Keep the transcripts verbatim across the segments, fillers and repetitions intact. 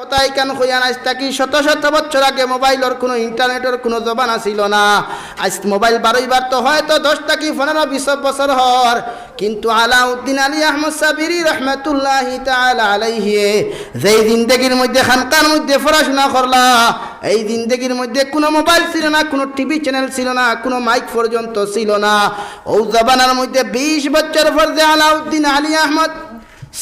কথা ইখান কইয়ার, আইজ থাকি শত শত বছর আগে মোবাইলর কুনু, ইন্টারনেটর কুনু জমানা ছিল না। আইজ মোবাইল বারইবার তো হয়তো দশ থাকি পনেরো বিশ বছর হর, কিন্তু আলাউদ্দিন আলী আহমদ সাবিরি রহমতুল্লাহি তাআলা আলাইহি যেই জিন্দেগির মধ্যে খানকার মধ্যে পড়াশোনা করলা, এই জিন্দেগির মধ্যে কুনু মোবাইল ছিল না, কুনু টিভি চ্যানেল ছিল না, কুনু মাইক পর্যন্ত ছিল না। অউ জমানার মধ্যে বিশ বছর পর যে আলাউদ্দিন আলী আহমদ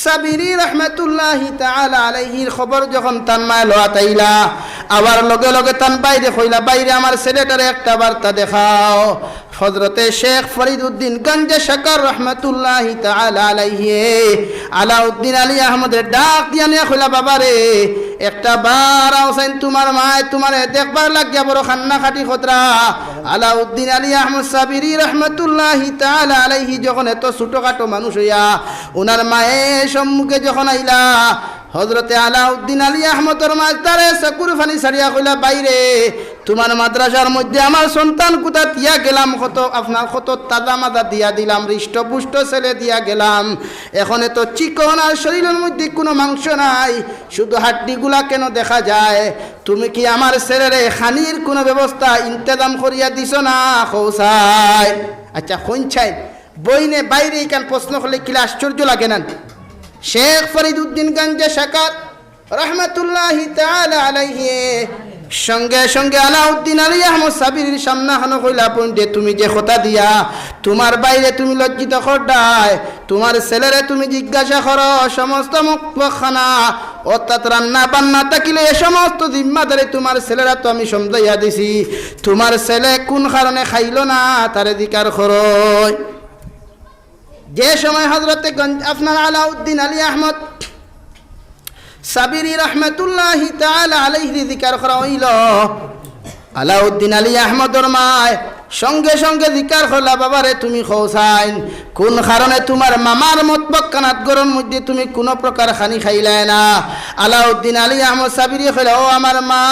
সাবিরি রহমতুল্লাহি তাআলা আলাইহির খবর যখন তান মায় লওয়াত আইলা, আবার লগে লগে তান ভাইরে কইলা, "ভাইরে, আমার ছেলেটারে একটা বার্তা দেখাও।" হজরতে শেখ ফরিদুদ্দিন গঞ্জে শাকার রহমতুল্লাহি তাআলা আলাইহি আলাউদ্দিন আলী আহমদরে ডাক দিয়া নিয়া কইলা, "বাবারে, একটা বার আওছাইন, তুমার মায় তুমারে দেখবার লাগিয়া বড় কান্নাকাটি করতরা।" আলাউদ্দিন আলী আহমদ সাবিরি রহমতুল্লাহি তাআলা আলাইহি যখন এত ছোটখাটো মানুষ অইয়া উনার মায়ে সম্মুখে যখন আইলা, হজরতে আলাউদ্দিন আলী আহমদর মায় তারে চকুর পানি ছাড়িয়া কইলা, "ভাইরে, তুমার মাদ্রাসার মধ্যে আমার সন্তান কুতা দিয়া গেলাম, কত আপনার কত তাজা মাজা দিয়া দিলাম, হৃষ্টপুষ্ট ছেলে দিয়া গেলাম, এখন এত চিকন আর শরীলর মধ্যে কুনু মাংস নাই, শুধু হাড্ডিগুলা কেন দেখা যায়? তুমি কি আমার ছেলেরে খানির কুনু ব্যবস্থা ইন্তেজাম করিয়া দিছো না?" কও চাই। আচ্ছা, কইন চাই, বইনে ভাইরে ইখান প্রশ্ন করলে কিলা আশ্চর্য লাগে না? শেখ ফরিদুদ্দিন গঞ্জে শাকার রহমতুল্লাহি তাআলা আলাইহি সঙ্গে সঙ্গে আলাউদ্দিন আলী আহমদ সাবিরির সামনাখানো কইলা, "বইন রে, তুমি যে কথা দিয়া তুমার ভাইরে তুমি লজ্জিত কররায়, তুমার ছেলেরে তুমি জিজ্ঞাসা করো, সমস্ত মতবখখানা অর্থাৎ রান্না বান্না থাকিলে এ সমস্ত জিম্মাদারি তুমার ছেলেরে তো আমি সমজাইয়া দিছি, তুমার ছেলে কুন কারণে খাইলো না, তারে জিকার করো।" যে সময় হজরতে গঞ্জ-, আপনার আলাউদ্দিন আলী আহমদ সাবিরি রহমতুল্লাহি তাআলা আলাইহিরে জিকার করা অইলো, আলাউদ্দিন আলী আহমদর মায় সঙ্গে সঙ্গে জিকার করলা, "বাবারে, তুমি কও চাইন, কুন কারণে তুমার মামার মতবখখানাত ঘরর মধ্যে তুমি কুনু প্রকার খানি খাইলায় না?" আলাউদ্দিন আলী আহমদ সাবিরি কইলা, "ও আমার মা,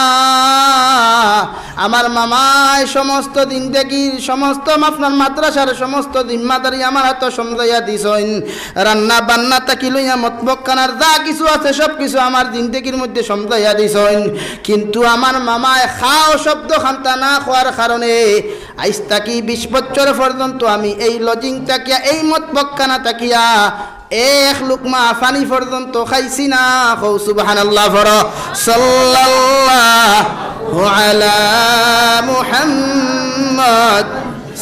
আমার মামায় সমস্ত জিন্দেগির সমস্ত আপনার মাদ্রাসার সমস্ত জিম্মাদারি আমার আতো সমজাইয়া দিছইন। রান্না বান্না থাকি লইয়া মতবখখানার যা কিছু আছে সব কিছু আমার জিন্দেগির মধ্যে সমজাইয়া দিছইন। কিন্তু আমার মামায় খাও শব্দ খান্তা না কওয়ার কারণে আইজ থাকি বিশ বছর পর্যন্ত আমি এই লজিং থাকিয়া, এই মতবখখানা থাকিয়া এক লুকমা পানি পর্যন্ত খাইছি না।" কও সুবহানাল্লাহ পড়ো। সাল্লাল্লাহু আলা মুহাম্মদ।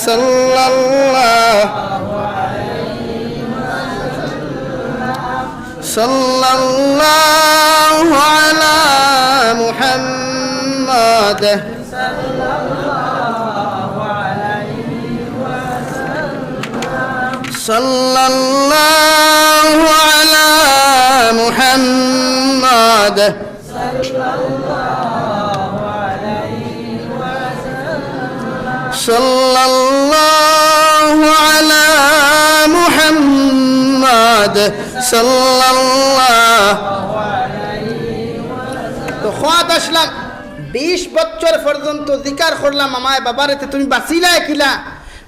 সাল্লাল্লাহু, সাল্লাল্লাহু আলা মুহাম্মদ। সাল্লাল্লাহু আলা মুহাম্মদ। সাল্লাল্লাহু আলা মুহাম্মদ। সাল্লাল্লাহু। তো কওয়াত আছলাম, বিশ বছর পর্যন্ত জিকার করলাম, "মামায় বাবারে, তে তুমি বাঁচিলায় কিলা?"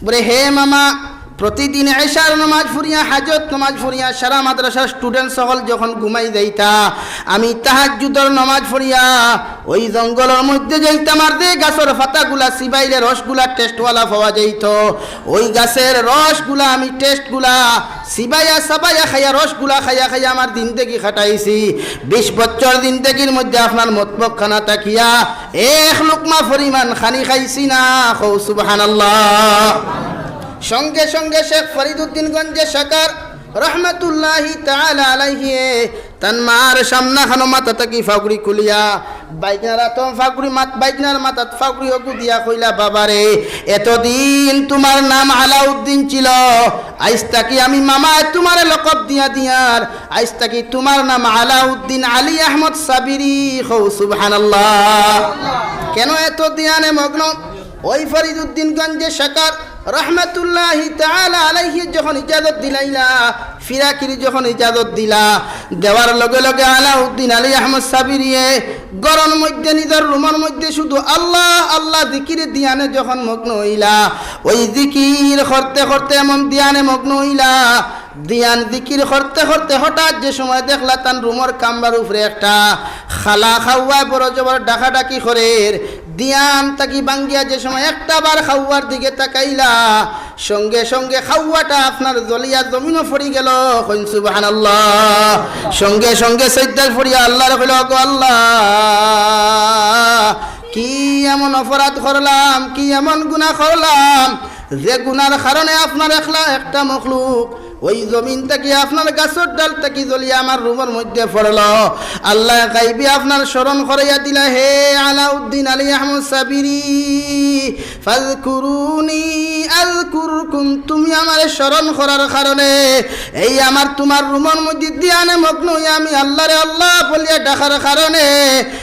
বলে, "হে মামা, প্রতিদিন এশার নমাজ পড়িয়া, হাজত নমাজ পড়িয়া, সারা মাদ্রাসার student সকল যখন ঘুমাই যাইতা, আমি তাহাজ্জুদর নমাজ পড়িয়া ওই জঙ্গলর মধ্যে যাইতাম, আর যে গাছর পাতাগুলা চিবাইলে রসগুলা taste ওয়ালা পাওয়া যাইতো, ওই গাছের রসগুলা আমি taste গুলা চিবাইয়া চাবাইয়া খাইয়া, রসগুলা খাইয়া খাইয়া আমার জিন্দেগি কাটাইছি। বিশ বছর জিন্দেগির মধ্যে আপনার মতবখখানা থাকিয়া এক লুকমা পরিমাণ খানি খাইছি না।" কও সুবহানাল্লাহ। সঙ্গে সঙ্গে শেখ ফরিদুদ্দিন গঞ্জে শাকার রহমতুল্লাহি তাআলা আলাইহি তান মার সামনাখানো মাথা থাকি ফাগুড়ি খুলিয়া বাইগনার আতো ফাগুড়ি মাত-, বাইগনার মাথাত ফাগুড়ি অগু দিয়া কইলা, "বাবারে, এতদিন তুমার নাম আলাউদ্দিন ছিল, আইজ থাকি আমি মামায় তুমারে লকব দিয়া দিয়ার, আইজ থাকি তুমার নাম আলাউদ্দিন আলী আহমদ সাবিরি।" কও সুবহানাল্লাহ। কেন এত ধ্যানে মগ্ন? ওই ফরিদুদ্দিন গঞ্জে শাকার রহমতুল্লাহি তাআলা আলাইহি যখন ইজাজত দিলাইলা, ফিরাকির যখন ইজাজত দিলা, দেওয়ার লগে লগে আলাউদ্দিন আলী আহমদ সাবিরিয়ে ঘরর মধ্যে নিজর রুমর মধ্যে শুধু আল্লাহ আল্লাহ জিকিরে ধ্যানে যখন মগ্ন অইলা, ওই জিকির করতে করতে এমন ধ্যানে মগ্ন অইলা, ধ্যান জিকির করতে করতে হঠাৎ যে সময় দেখলা তান রুমর কামরার উপরে একটা কালা কাউয়ায় বড় জবর ডাকাডাকি করের, ধ্যান থাকি ভাঙ্গিয়া যে সময় একটা বার কাউয়ার দিকে তাকাইলা, সঙ্গে সঙ্গে কাউয়াটা আপনার জ্বলিয়া জমিনো পড়ি গেল। কইন সুবহানাল্লাহ। সঙ্গে সঙ্গে সইজদাত পড়িয়া আল্লারে কইলা, "ওগো আল্লাহ, কি এমন অপরাধ করলাম, কি এমন গুনাহ করলাম, যে গুনার কারণে আপনার একলা একটা মখলুক ওই জমিন থাকি আপনার গাছর ডাল থাকি জ্বলিয়া আমার রুমর মধ্যে পড়লো।" আল্লায় গাইবি আপনার স্মরণ করাইয়া দিলা, "হে আলাউদ্দিন আলী আহমদ সাবিরি, ফাজকুরুনি আজকুরকুম, তুমি আমারে স্মরণ করার কারণে, এই আমার তুমার রুমর মধ্যে ধ্যানে মগ্ন অইয়া আমি আল্লারে আল্লাহ বলিয়া ডাকার কারণে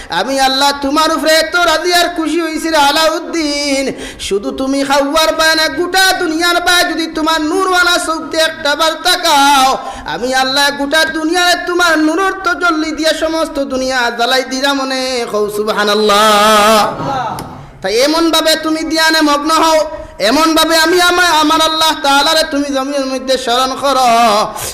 আমি আল্লাহ তুমার উপরে এত রাজি আর খুশি অইছি রে আলাউদ্দিন, শুধু তুমি কাউয়ার বায় না, গুটা দুনিয়ার বায় যদি তুমার নূরওয়ালা চউখদি একটা বার তাকাও, আমি আল্লায় গুটা দুনিয়ারে তুমার নূরর তজল্লি দিয়া সমস্ত দুনিয়া জ্বালাই দিরাম অনে।" কও সুবহানাল্লাহ। তাই এমন ভাবে তুমি ধ্যানে মগ্ন হও, এমন ভাবে আমি আমা-, আমার আল্লাহ তাআলারে তুমি জমিনর মধ্যে স্মরণ করো।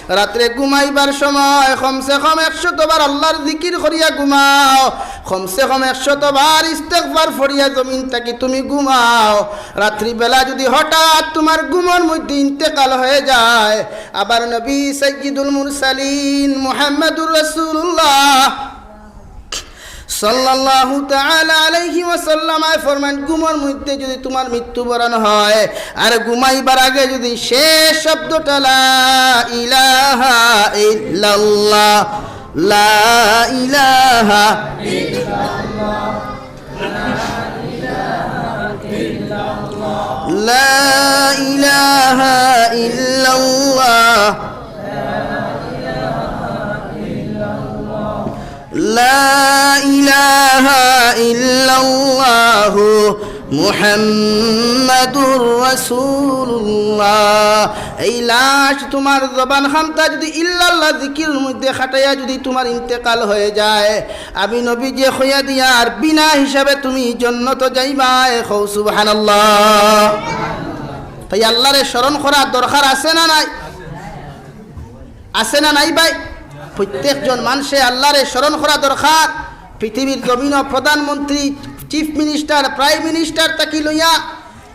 রাত্রে ঘুমাইবার সময় কমসে কম একশত বার আল্লাহর জিকির করিয়া ঘুমাও, কমসে কম একশত বার ইস্তেগফার পড়িয়া জমিন থাকি তুমি ঘুমাও। রাত্রিবেলা যদি হঠাৎ তুমার ঘুমর মধ্যে ইন্তেকাল হয়ে যায়, আবার নবী সাইয়্যিদুল মুরসালিন মুহাম্মাদুর রাসূলুল্লাহ সাল্লাল্লাহু তাআলা আলাইহি ওয়াসাল্লাম আয় ফরমাইন, ঘুমর মধ্যে যদি তুমার মৃত্যুবরণ হয়, আর ঘুমাইবার আগে যদি শেষ শব্দটা লা ইলাহা ইল্লাল্লাহ, লা ইলাহা, লা ইলাহা ইল্লাল্লাহ, লা ইলাহা ইল্লাল্লাহু মুহাম্মাদুর রাসূলুল্লাহ। এই লাশ তুমার জবান খান্তা যদি ইল্লাল্লাহ জিকিরর মধ্যে খাটাইয়া যদি তুমার ইন্তেকাল হয়ে যায়, আমি নবীজি কইয়া দিয়ার বিনা হিসাবে তুমি জন্নতো যাইবায়। কও সুবহানাল্লাহ। তাই আল্লারে স্মরণ করা দরকার আছে না নাই? আছে না নাই ভাই? প্রত্যেকজন মানষে আল্লারে স্মরণ করা দরকার। পৃথিবীর জমিনো প্রধানমন্ত্রী, চিফ মিনিস্টার, প্রাইম মিনিস্টার থাকি লইয়া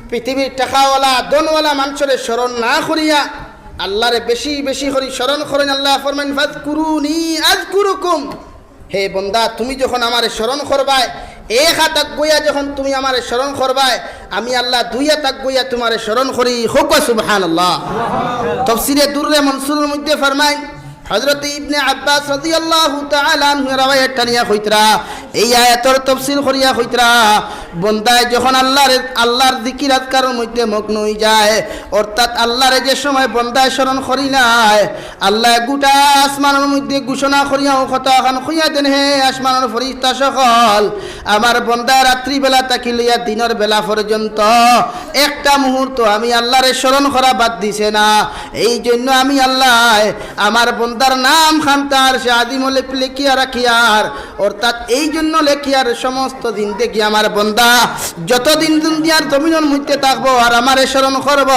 পৃথিবীর টাকাওয়ালা, ধনওয়ালা মানষরে স্মরণ না করিয়া আল্লারে বেশি বেশি করি স্মরণ করইন। আল্লায় ফরমাইন, "ফাজকুরুনি আজকুরুকুম।" হে বন্দা, তুমি যখন আমারে স্মরণ করবায়, এক হাত আগুয়াইয়া যখন তুমি আমারে স্মরণ করবায়, আমি আল্লাহ দুই হাত আগুয়াইয়া তুমারে স্মরণ করি। কও সুবহানাল্লাহ। তফসিরে দুররে মনসুরর মধ্যে ফরমাইন, হযরত ইবনে আব্বাস রাদিয়াল্লাহু তাআলা আনহু রেওয়ায়েত টানিয়া কইতরা, এই আয়াতর তফসির করিয়া কইতরা, বন্দায় যখন আল্লাহর, আল্লাহর জিকির আজকারর মধ্যে মগ্ন অই যায়, অর্থাৎ আল্লাহরে যে সময় বন্দায় স্মরণ করিলায়, আল্লায় গুটা আসমানর মধ্যে ঘোষণা করিয়া অউ কথা খান কইয়া দেন, "হে আসমানর ফিরিস্তা সকল, আমার বন্দায় রাত্রিবেলা থাকি লইয়া দিনর বেলা পর্যন্ত একটা মুহূর্ত আমি আল্লাহরে স্মরণ করা বাদ দিছে না। এই জন্য আমি আল্লায় আমার বন্দার নাম খান্তা আরশে আজিমো লেপ-, লেখিয়া রাখিয়ার, অর্থাৎ এই জন্য লেখিয়ার সমস্ত জিন্দেগি আমার বন্দা যতদিন দুনিয়ার জমিনর মধ্যে থাকবো আর আমারে স্মরণ করবো,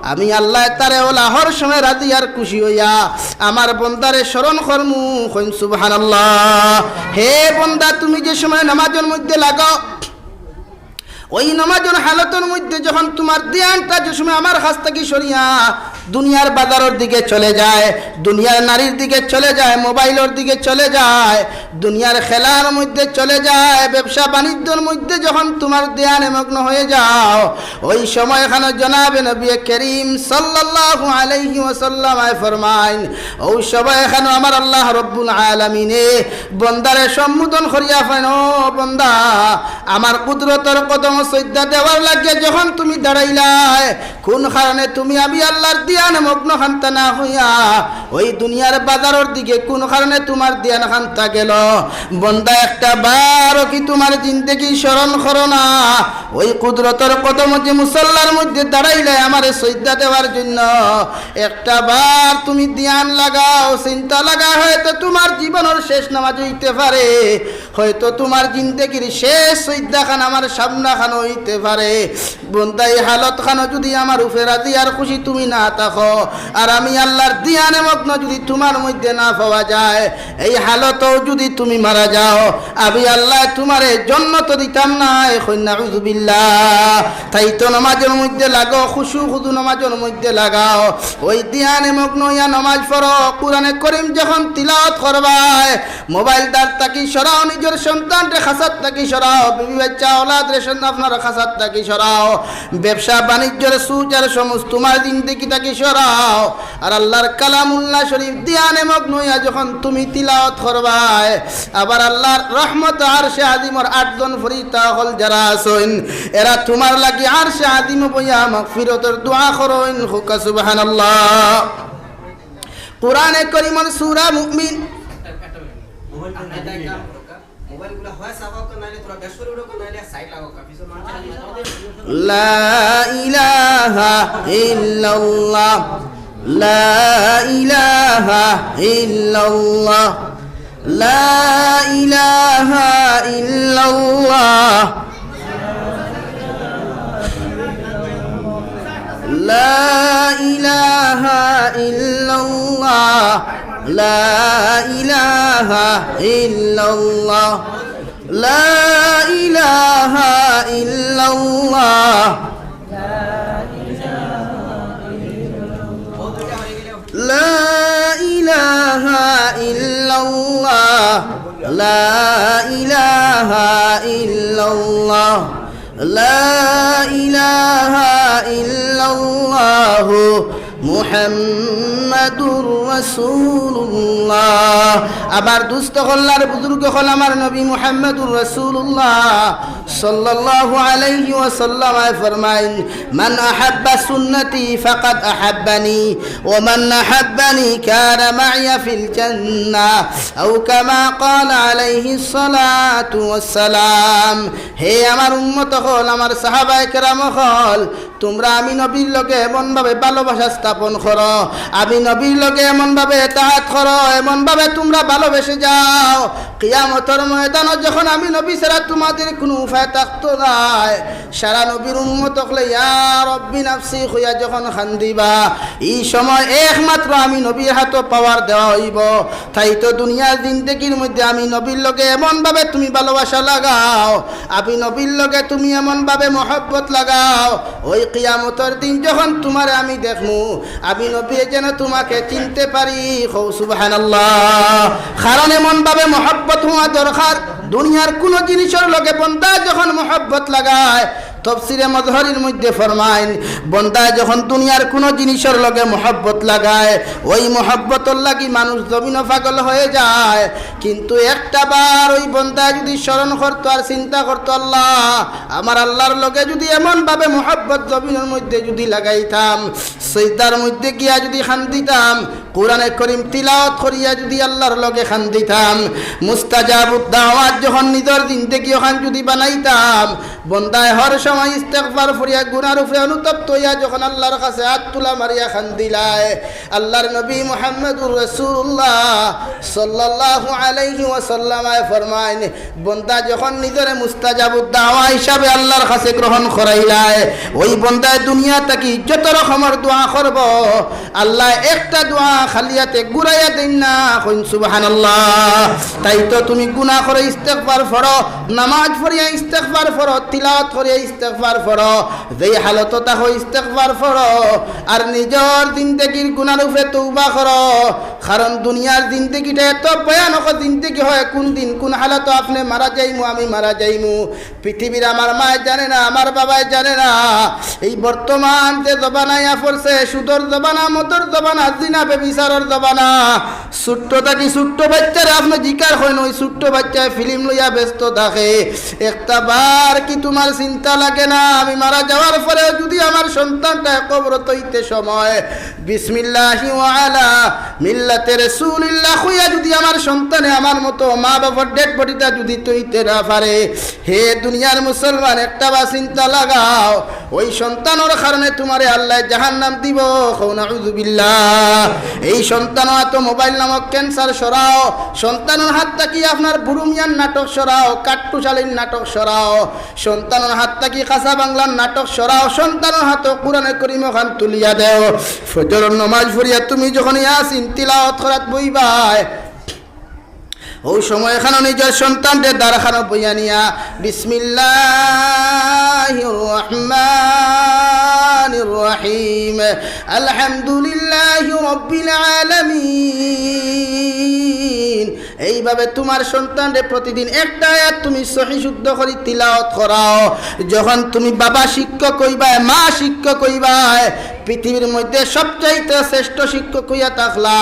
আমি আল্লায় তারে অউলা হর সময় রাজি আর খুশি অইয়া আমার বন্দারে স্মরণ করমু।" কইন সুবহানাল্লাহ। হে বন্দা, তুমি যে সময় নামাজর মধ্যে লাগাও, ওই নামাজর হালতর মধ্যে যখন তুমার ধ্যানটা যে সময় আমার কাছ থাকি সরিয়া দুনিয়ার বাজারর দিকে চলে যায়, দুনিয়ার নারীর দিকে চলে যায়, মোবাইলর দিকে চলে যায়, দুনিয়ার খেলার মধ্যে চলে যায়, ব্যবসা বাণিজ্যর মধ্যে যখন তুমার ধ্যানে মগ্ন হয়ে যাও, ওই সময় এখানো জনাবে নবী করিম সাল্লাল্লাহু আলাইহি ওয়াসাল্লাম আয় ফরমাইন, ওই সময় এখানো আমার আল্লাহ রব্বুল আলামিনে বন্দারে সম্বোধন করিয়া ফরমাইন, "ও বন্দা, আমার কুদরতর কদমো সইজদা দেওয়ার লাগিয়া যখন তুমি দাঁড়াইলায়, কোন কারণে তুমি আমি আল্লাহর ধ্যানে মগ্ন খান্তা না হইয়া ওই দুনিয়ার বাজারর দিকে কোন কারণে তুমার ধ্যান খান্তা গেল?" বন্দা, একটা বারও কি তুমার জিন্দেগি স্মরণ করো না? ওই কুদরতর কদমো যে মুসল্লার মধ্যে দাঁড়াইলায় আমারে সইজদা দেওয়ার জন্য, একটা বার তুমি ধ্যান লাগাও, চিন্তা লাগাও, হয়তো তুমার জীবনর শেষ নামাজ অইতে পারে। হয়তো তুমার জিন্দেগির শেষ সইজদাখান আমার সামনাখানো অইতে পারে। বন্দা, ই হালতখানো যুদি আমার উপরে রাজি আর খুশি তুমি না থাকো, আর আমি আল্লার ধ্যানে মগ্ন যুদি তুমার মধ্যে না পাওয়া যায়, এই হালতও যুদি তুমি মারা যাও, আমি আল্লায় তুমারে জন্নত দিতাম নায়। কইন নাউজুবিল্লাহ। তাই তো নমাজর মধ্যে লাগো, খুশু খুজু নমাজর মধ্যে লাগাও, ওই ধ্যানে মগ্ন অইয়া নমাজ পড়ো। কুরআনে করিম যখন তিলাওয়াত করবায়, মোবাইল দাত থাকি সরাও, নিজর সন্তানরে খাসাত থাকি সরাও, বিবি বাচ্চা আওলাদরে সন-, আপনার খাসাত থাকি সরাও, ব্যবসা বাণিজ্যর সুচ আর সমস্ত তুমার জিন্দেগি থাকি সরাও। আর আল্লার কালামুল্লাহ শরীফ ধ্যানে মগ্ন অইয়া যখন তুমি তিলাওয়াত করবায়, আবার আল্লার রহমত আরশে আজিমর আটজন ফিরিস্তা অকল যারা আছইন, এরা তুমার লাগি আরশে আজিমো বইয়া মাগফিরতর দোয়া করইন। কউক্কা সুবহানাল্লাহ। কুরআনে করিমর সূরা মুমিন। لا إله إلا الله، لا إله إلا الله، لا إله إلا الله، لا إله إلا الله، لا إله إلا الله، لا إله إلا الله، لا إله إلا الله، لا إله إلا الله، لا إله إلا الله، محمد رسول الله। আমার দুস্ত অকল আর বুজুর্গ অকল, আমার নবী মুহাম্মদুর রাসূলুল্লাহ সাল্লাল্লাহু আলাইহি ওয়াসাল্লাম ফরমাইন, من أحب سنتي فقد أحبني، ومن أحبني كان معي في الجنة، أو كما قال عليه الصلاة والسلام। হে আমার উম্মত অকল, আমার সাহাবায়ে কেরাম অকল, তুমরা আমি নবীর লগে এমন ভাবে ভালোবাসা স্থাপন করো, আমি নবীর লগে এমন ভাবে এতাআত করো, এমন ভাবে তুমরা ভালোবেসে যাও, কিয়ামতর ময়দানো যখন আমি নবী ছাড়া তুমাদের কুনু উপায় থাকতো নায়, সারা নবীর উম্মত অকলে ইয়া রব্বি নাফসি কইয়া যখন কান্দিবা, ই সময় একমাত্র আমি নবীর হাতো পাওয়ার দেওয়া অইবো। তাই তো দুনিয়ার জিন্দেগির মধ্যে আমি নবীর লগে এমন ভাবে তুমি ভালোবাসা লাগাও, আমি নবীর লগে তুমি এমন ভাবে মহব্বত লাগাও, ওই কিয়ামতর দিন যখন তুমারে আমি দেখমু, আমি নবী যেন তুমাকে চিনতে পারি। কও সুবহানাল্লাহ। কারণ এমন ভাবে মহব্বত হওয়া দরকার, দুনিয়ার কুনু জিনিসর লগে বন্দা যখন মহব্বত লাগায়, তফসিরে মজহরির মধ্যে ফরমাইন, বন্দায় যখন দুনিয়ার কুনু জিনিসর লগে মহব্বত লাগায়, ওই মহব্বতর লাগি মানুষ জমিনো পাগল হয়ে যায়। কিন্তু একটা বার ওই বন্দায় যুদি স্মরণ করতো আর চিন্তা করতো, "আল্লাহ, আমার আল্লাহর লগে যুদি এমন ভাবে মহব্বত জমিনর মধ্যে যুদি লাগাইতাম, সিজদার মধ্যে গিয়া যুদি কান্দিতাম, কোরআনে করিম তিলাওয়াত করিয়া যুদি আল্লাহর লগে কান্দিতাম, মুস্তাজাবুদ দাওয়াত যখন নিজর জিন্দেগি অখান যুদি বানাইতাম, বন্দায় হর সময় ইস্তেগফার পড়িয়া গুনার উপরে অনুতপ্ত অইয়া যখন আল্লাহর কাছে আত তুলা মারিয়া কান্দিলায়, আল্লাহর নবী মুহাম্মদুর রাসূলুল্লাহ সাল্লাল্লাহু আলাইহি ওয়াসাল্লাম ফরমাইন, বন্দা যখন নিজরে মুস্তাজাবুদ দাওয়া হিসাবে আল্লাহর কাছে গ্রহণ করাইলায়, ওই বন্দায় দুনিয়া থাকি যত রকমর দোয়া করবো, আল্লায় একটা দোয়া খালি আতে ঘুরাইয়া দেইন না। কইন সুবহানাল্লাহ। তাই তো তুমি গুনা করো, ইস্তেগফার পড়ো, নামাজ পড়িয়া ইস্তেগফার পড়ো, তিলাওয়াত করিয়া ইস্তেগফার পড়ো, যেই হালতো থাকো ইস্তেগফার পড়ো, আর নিজর জিন্দেগির গুনার উপরে তওবা করো। কারণ দুনিয়ার জিন্দেগিটা এত ভয়ানক জিন্দেগি হয়, কোন দিন কোন হালতো আপনে মারা যাইমু, আমি মারা যাইমু, পৃথিবীর আমার মায় জানে না, আমার বাবায় জানে না। এই বর্তমান যে জমানা আইয়া পড়ছে, সুদর জমানা, মদর জমানা, জিনা ব্যভিচারর জমানা, ছোট্ট থাকি ছোট্ট বাচ্চারে আপনে জিকার কইন, ওই ছোট্ট বাচ্চায় ফিল্ম লইয়া ব্যস্ত থাকে। একটা বার কি তুমার চিন্তা লাগে না, আমি মারা যাওয়ার পরেও যুদি আমার সন্তানটায় কবরো থইতে সময় বিসমিল্লাহি ওয়া আলা মিল্লাতে রাসূলিল্লাহ কইয়া যুদি আমার সন্তানে আমার মতো মা বাবার ডেড বডিটা যুদি থইতে না পারে, হে দুনিয়ার মুসলমান, একটা বার চিন্তা লাগাও, ওই সন্তানর কারণে তুমারে আল্লায় জাহান্নাম দিবো। কও নাউজুবিল্লাহ। এই সন্তানর আতো মোবাইল নামক ক্যান্সার সরাও, সন্তানর আত থাকি আপনার বুড়ু মিয়ার নাটক সরাও, কাট্টুশালীর নাটক সরাও, সন্তানর আত থাকি কাঁচা বাংলার নাটক সরাও, সন্তানর আতো কোরআনে করিম অখান তুলিয়া দেও। ফজরর নমাজ পড়িয়া তুমি যখন ইয়াসিন তিলাওয়াত করাত বইবায়, অউ সময় খানো নিজর সন্তানরে দারখানো বইয়া নিয়া, বিসমিল্লাহির রহমানির রহিম, আলহামদুলিল্লাহি রাব্বিল আলামিন, এইভাবে তুমার সন্তানরে প্রতিদিন একটা আয়াত তুমি সহি শুদ্ধ করি তিলাওয়াত করাও। যখন তুমি বাবা শিক্ষক অইবায়, মা শিক্ষক অইবায়, পৃথিবীর মধ্যে সবচাইতে শ্রেষ্ঠ শিক্ষক অইয়া থাকলা,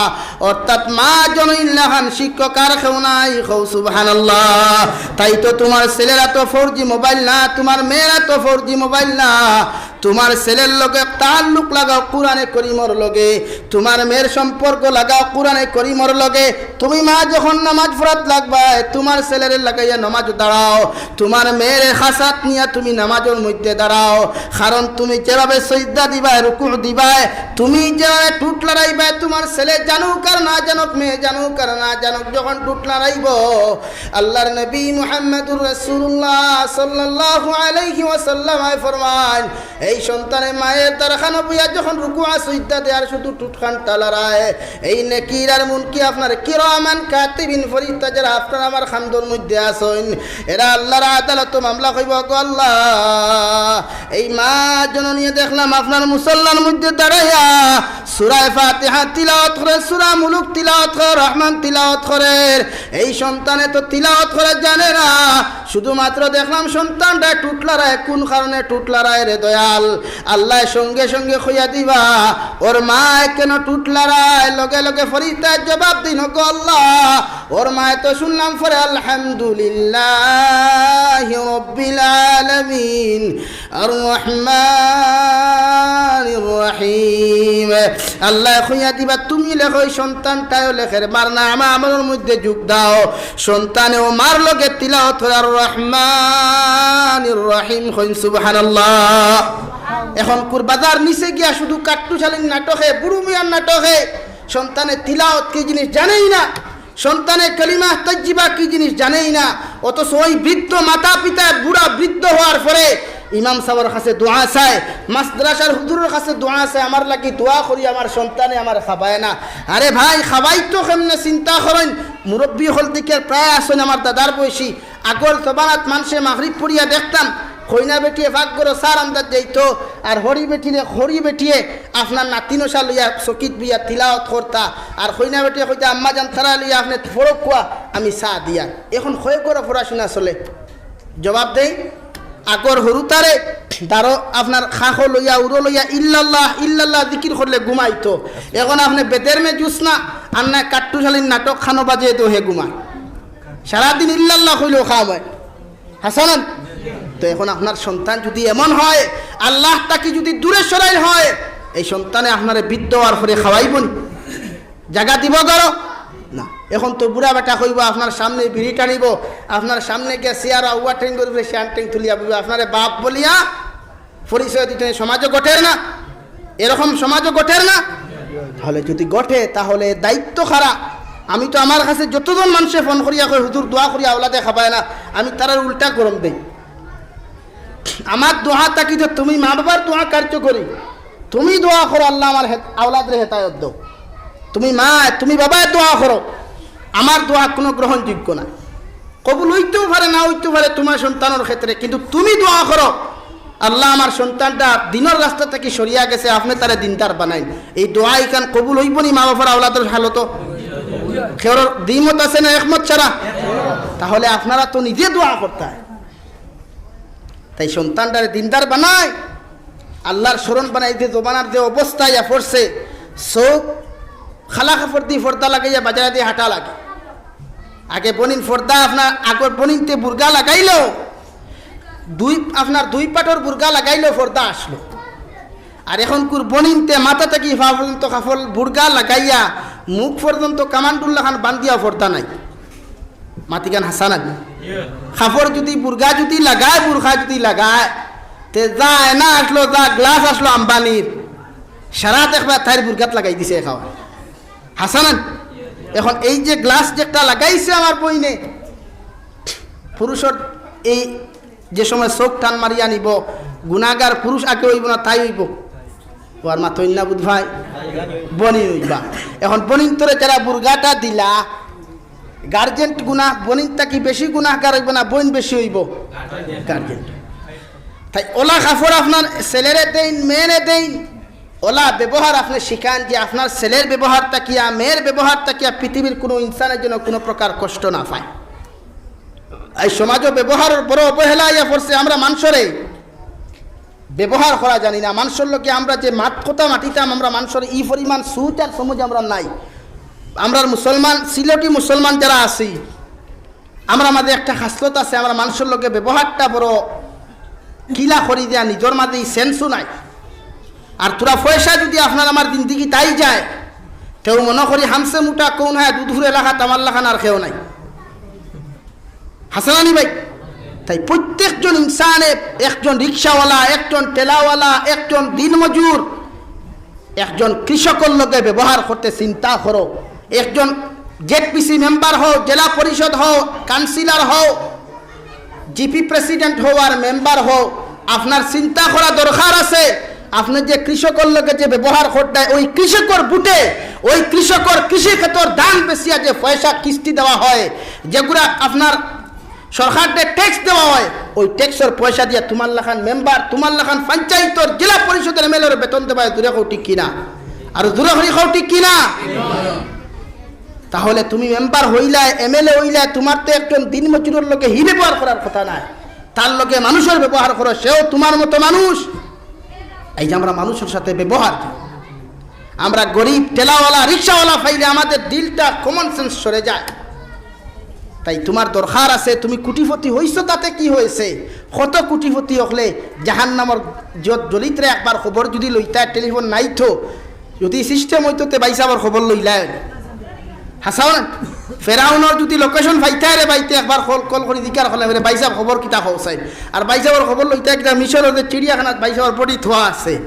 অর্থাৎ মা জননীর লাখান শিক্ষক আর কেউ নাই। কও সুবহানাল্লাহ। তাই তো তুমার ছেলের আতো ফোর জি মোবাইল না, তুমার মেয়ের আতো ফোর জি মোবাইল না, তুমার ছেলের লগে তাল্লুক লাগাও কোরআনে করিমর লগে, তুমার মেয়ের সম্পর্ক লাগাও কোরআনে করিমর লগে। তুমি মা যখন নামাজ পড়াত লাগবায়, তুমার ছেলেরে লাগাইয়া নামাজ দাঁড়াও, তুমার মেয়েরে কাছাত নিয়া তুমি নামাজর মধ্যে দাঁড়াও। কারণ তুমি যেভাবে সইজদা দিবায়, রুকু দিবায়, তুমি যেভাবে ঠুট লড়াইবায়, তুমার ছেলে জানুক আর না জানুক, মেয়ে জানুক আর না জানুক, যখন ঠুট লড়াইবো, আল্লাহর নবী মুহাম্মাদুর রাসূলুল্লাহ সাল্লাল্লাহু আলাইহি ওয়াসাল্লাম ফরমাইন, এই সন্তানে মায়ের দারখানো বইয়া যখন রুকু আর সইজদা দেয় আর শুধু ঠুটখান লড়ায়, এই নেকির আর মুনকি আপনার কিরামান কাতিবিন ফিরিস্তা যারা আপনার আমার খান্দর মধ্যে আছইন, এরা আল্লাহর আদালতো মামলা কইবো, গো আল্লাহ, এই মা জননীয়ে দেখলাম আপনার মুসল্লার মধ্যে দাঁড়াইয়া সূরা ফাতিহা তিলাওয়াত করে, সূরা মুলুক তিলাওয়াত করে, রহমান তিলাওয়াত করে, এই সন্তানে তো তিলাওয়াত করে জানে না, শুধুমাত্র দেখলাম সন্তানটা ঠুট লড়ায়। কোন কারণে ঠুট লড়ায় রে দয়াল? আল্লায় সঙ্গে সঙ্গে কইয়া দিবা, ওর মায় কেন ঠুট লড়ায়? লগে লগে ফিরিস্তায় জবাব দিন, গো আল্লাহ, ওর মায় তো শুনলাম পড়ে আলহামদুলিল্লাহি রাব্বিল আলামিন, আর রহমানির রহিম। আল্লায় কইয়া দিবা, তুমি লেখো, ওই সন্তানটায়ও লেখের, মার নাম আমলর মধ্যে যোগ দাও। সন্তানেও মার লগে তিলাওয়াত করে আর রহমানির রহিম কইন, সুবহানাল্লাহ। এখন কুরবাজার নিচে গিয়া শুধু কাট্টুশালীর নাটকে, বুড়ু মিয়ার নাটকে সন্তানে তিলাওয়াত কি জিনিস জানেই না, সন্তানে কালিমা তাইয়্যিবা কি জিনিস জানেই না। অথচ ওই বৃদ্ধ মাতা পিতা, বুড়া বৃদ্ধ হওয়ার পরে ইমাম সাবর কাছে দোয়া চায়, মাদ্রাসার হুজুরর কাছে দোয়া চায়, আমার লাগি দোয়া করি, আমার সন্তানে আমার খাবায় না। আরে ভাই, খাবাই তো কেমনে চিন্তা করইন, মুরব্বি হকল দিকে প্রায় আছইন আমার দাদার বয়সী, আগর জমানাত মানষে মাগরিব পড়িয়া দেখতাম, কইনা বেটিয়ে পাকঘরো চা রান্দাত যাইতো, আর হড়ি বেটিরে, হড়ি বেটিয়ে আপনার নাতি নশা লইয়া চকিত বইয়া তিলাওয়াত করতা, আর কইনা বেটিয়ে কইতা, "আম্মা জান, তারা লইয়া আপনে পড়উক্কা, আমি চা দিয়ার।" এখন কয় ঘরো পড়াশুনা চলে? জবাব দেই, আগর হুরুতারে দারো আপনার খাখো লইয়া, উরো লইয়া, ইল্লাল্লাহ, ইল্লাল্লাহ জিকির করলে ঘুমাইতো। এখন আপনে বেদের মে জুস না, আর না কাট্টুশালীর নাটক খানো বাজে তো হে ঘুমায়। সারাদিন ইল্লাল্লাহ কইলেও খাওয়া হয়। হাসানান? তো এখন আপনার সন্তান যদি এমন হয়, আল্লাহ তাকে যদি দূরে সরাই হয়, এই সন্তানে আপনারে বৃদ্ধ হওয়ার পরে খাওয়াইবো নি? জাগা দিবো ঘরো? না। এখন তো বুড়া বেটা কইবো, আপনার সামনে বিড়ি টানিবো, আপনার সামনে গিয়া চেয়ার আউয়া ঠেঙ্গর উপরে সে আনটেং তুলিয়া বইবো, আপনারে বাপ বলিয়া পরিচয় দিতে নেই, সমাজও ঘটের না? এরকম সমাজও ঘটের না? তাহলে যদি ঘটে, তাহলে দায়িত্ব কারা? আমি তো আমার কাছে যতজন মানষে ফোন করিয়া কয়, "হুজুর, দোয়া করি আওলাদে খাবায় না", আমি তারার উল্টা গরম দেই। আমার দোয়া থাকি যে তুমি মা বাবার দোয়া কার্যকরী, তুমি দোয়া করো, "আল্লাহ, আমার হেদ-, আওলাদরে হেদায়ত দাও।" তুমি মা, তুমি বাবায় দোয়া করো, আমার দোয়া কোনো গ্রহণযোগ্য না। কবুল অইতেও পারে, না অইতেও পারে তোমার সন্তানর ক্ষেত্রে, কিন্তু তুমি দোয়া করো, "আল্লাহ, আমার সন্তানটা দিনর রাস্তা থাকি সরিয়া গেছে, আপনে তারে দিনদার বানাইন।" এই দোয়া ইখান কবুল অইবো নি মা বাবার আওলাদর হালতো? কেউর দ্বিমত আছে না একমত ছাড়া? তাহলে আপনারা তো নিজে দোয়া করতা। তাই সন্তানটারে দিনদার বানাই, আল্লাহর স্মরণ বানাই, যে জমানার যে অবস্থা ইয়া পড়ছে, চউখ কালা কাপড় দি পর্দা লাগাইয়া বাজারে দি হাঁটা লাগে। আগে বনিন পর্দা, আপনার আগর বনিনতে বুরকা লাগাইলো, দুই, আপনার দুই পাটর বুরকা লাগাইলো, পর্দা আসলো। আর এখনকুর বনিনতে মাথা থাকি পা পর্যন্ত কাপড় বুরকা লাগাইয়া মুখ পর্যন্ত কামানডুর লাখান বান্ধিয়া পর্দা নাই। মাতিখান হাছা নানি? কাপড় যদি বুরকা যদি লাগায়, বুরকা যদি লাগায়, তে যা আয়না আসলো, যা গ্লাস আসলো আম্বানির, সারা দেখবা তাইর বুরগাত লাগাই দিছে খাওয়া। হাসানান, এখন এই যে গ্লাস যেটা লাগাইছে আমার বইনে, পুরুষর এই যে সময় চোখ টান মারিয়া নিব, গুনাগার পুরুষ আগে অইব না তাই অইব? ও আর মাতইন না বুধ ভাই, বনি অইবা। এখন বনিন তোরে যারা বুরগাটা দিলা, গার্জেন্ট গুনাহ, বনিন থাকি বেশি গুনাহগার অইব না বইন বেশি অইব? গার্জেন্ট। তাই ওলা কাপড় আপনার ছেলেরে দেইন, মেয়েরে দেইন, ওলা ব্যবহার আপনি শিখান যে আপনার ছেলের ব্যবহার তাকিয়া, মেয়ের ব্যবহার তাকিয়া পৃথিবীর কোনো ইনসানের জন্য কোনো প্রকার কষ্ট না পায়। এই সমাজও ব্যবহারর বড় অবহেলা আইয়া পড়ছে। আমরা মানষরে ব্যবহার করা জানি না। মানষর লগে আমরা যে মাত কথা মাতিতাম, আমরা মানষরে ই পরিমাণ সুচ আর সমুজ আমরা নাই। আমরার মুসলমান, সিলেটি মুসলমান যারা আছি, আমরার মাঝে একটা খাসলত আছে, আমরা মানষর লগে ব্যবহারটা বড় কিলা করি দেয়া, নিজর মাঝে ই সেন্সও নাই। আর তোরা পয়সা যদি আপনার আমার জিন্দিগি তাই যায়, তেউ মনে করি হামসে মুটা কোন হয়, দুধুর এলাকাত আমার লাখান আর কেউ নাই। হাসানানি ভাই, তাই প্রত্যেকজন ইনসানে, একজন রিক্সাওয়ালা, একজন ঠেলাওয়ালা, একজন দিনমজুর, একজন কৃষকর লগে ব্যবহার করতে চিন্তা করো। একজন জেডপিসি মেম্বার হও, জেলা পরিষদ হও, কাউন্সিলর হও, জিপি প্রেসিডেন্ট হও আর মেম্বার হও, আপনার চিন্তা করা দরকার আছে। আপনি যে কৃষকর লগে যে ব্যবহার করতে, ওই কৃষকর বুটে, ওই কৃষকর কৃষি ক্ষেতর ধান বেচিয়া যে পয়সা কিস্তি দেওয়া হয়, যেগুলা আপনার সরকাররে ট্যাক্স দেওয়া হয়, ওই ট্যাক্সর পয়সা দিয়া তোমার লাখান মেম্বার, তোমার লাখান পঞ্চায়েতর, জেলা পরিষদর এমএলএর বেতন দেওয়া হয়। জুরে কও ঠিক কিনা? আর জুরে করি কও ঠিক কিনা? তাহলে তুমি মেম্বার হইলায়, এমএলএ হইলায়, তোমার তো একজন দিনমজুরর লগে হি ব্যবহার করার কথা নায়, তার লগে মানুষর ব্যবহার করো, সেও তোমার মতো মানুষ। এই যে আমরা মানুষর সাথে ব্যবহার করি, আমরা গরিব, ঠেলাওয়ালা, রিক্সাওয়ালা পাইলে আমাদের দিলটা, কমন সেন্স সরে যায়। তাই তোমার দরকার আছে, তুমি কোটিপতি হইছো, তাতে কি হয়েছে? কত কোটিপতি হকলে জাহান্নামর জ-, জলিত্রে একবার খবর যদি লইতা, টেলিফোন নাই তো, যদি সিস্টেম হইতো, তে ভাইসাবর খবর লইলায়। হাসাও না? ফেরাউনর যদি লোকেশন পাইতায় রে বাইতে, একবার কল, কল করি জিকার করলে, "রে ভাইসাব, খবর কিতা কও চাই?" আর ভাইসাবর খবর লইতা কিতা, মিশরর যে চিড়িয়াখানাত ভাইসাবর বডি থোয়া আছে,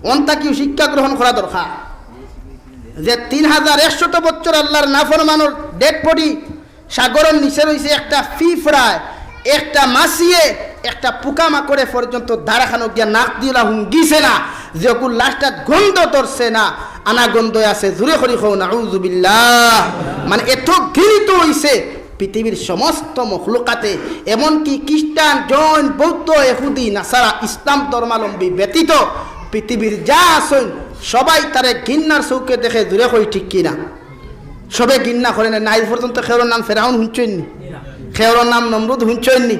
অন থাকিও শিক্ষা গ্রহণ করা দরকার। যে তিন হাজার একশত বছর আল্লাহর নাফরমানর ডেড বডি সাগরর নিচে রইছে, একটা পিঁপড়ায়, একটা মাছিয়ে, একটা পোকামাকড়ে পর্যন্ত দারাখানো গিয়া নাক দিলা হুঙ্গিছে না, যে ওগুর লাশটাত গন্ধ ধরছে না, আনা গন্ধ আছে। জুরে করি কও নাউজুবিল্লাহ। মানে এত ঘৃণিত হইছে পৃথিবীর সমস্ত মখলুকাতে, এমনকি খ্রিস্টান, জৈন, বৌদ্ধ, এহুদি, নাসারা, ইসলাম ধর্মাবলম্বী ব্যতীত পৃথিবীর যা আছইন সবাই তারে ঘৃণার চৌকে দেখে। জুরে কই ঠিক কিনা? সবে ঘৃণা করে না। নাই পর্যন্ত খেওরর নাম ফেরাউন হুনছইন নি? খেওরর নাম নমরুদ হুনছইন নি?